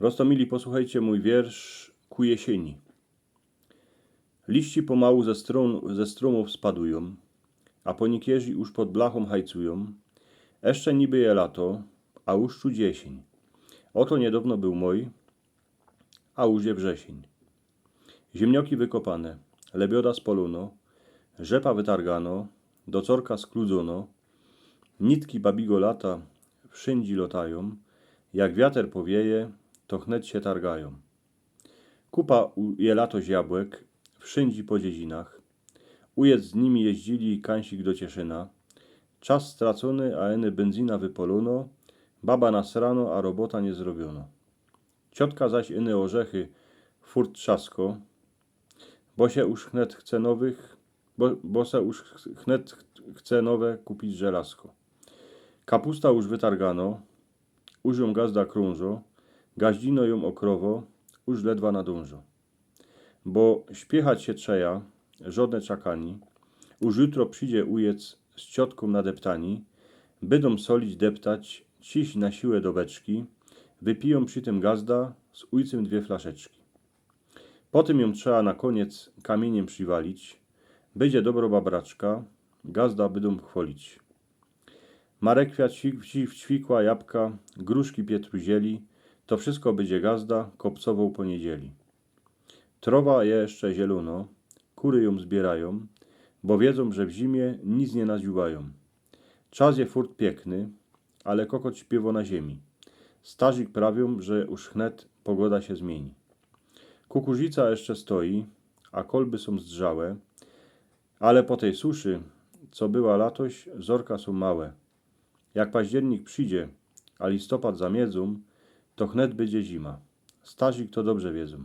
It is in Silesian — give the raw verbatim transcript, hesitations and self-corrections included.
Prosto mili, posłuchejcie mōj wiersz ku jesieni. Liści pomału ze strōm, ze strōmōw spadujōm, a ponikierzi już pod blachōm hajcujōm. Jeszcze niby je lato, a już czuć jesień. Oto niydŏwno bōł moj, a już je wrzesień. Ziymnioki wykopane, lebioda spolōno, rzepa wytargano, do corka skludzono. Nitki babigo lata wszyndzie lotajōm, jak wiater powieje, to chnet sie targajōm. Kupa u-, je latoś jabłek, wszyndzie po dziezinach. Ujec z nimi jeździli kańsik do Cieszyna. Czas stracōny, a iny bynzyna wypolōno, baba nasrano, a robota niy zrobiono. Ciotka zaś iny ôrzechy furt trzasko, bo sie już chnet chce nowych, bo, bo se już ch-, chnet ch-, chce nowe kupić żelazko. Kapusta już wytargano, już jōm gazda krōnżo, gaździno jōm ôkrowo, już ledwa nadōnżo. Bo śpiechać sie trzeja, żodne czakani, już jutro przyjdzie ujec z ciotkōm na deptani, bydōm solić, deptać, ciś na siłę do beczki, wypijōm przi tym gazda z ujcym dwie flaszeczki. Potym jōm trzeba na kōniec kamiyniym prziwalić, bydzie dobro babraczka, gazda bydōm chwolić. Marekwiat, ci-, ci-, ćwikła, jabka, gruszki, pietruzieli, to wszystko bydzie gazda kopcowoł po niedzieli. Trowa je jeszcze zielōno, kury jōm zbiyrajōm, bo wiedzōm, że w zimie nic niy nadziubajōm. Czas je furt piykny, ale kokot śpiywo na ziymi. Starzik prawiōm, że już chnet pogoda sie zmiyni. Kukurzica jeszcze stoi, a kolby sōm zdrzałe, ale po tyj suszy, co była latoś, zorka sōm małe. Jak październik przyjdzie, a listopad za miedzōm, to chnet bydzie zima. Starzik to dobrze wiedzōm.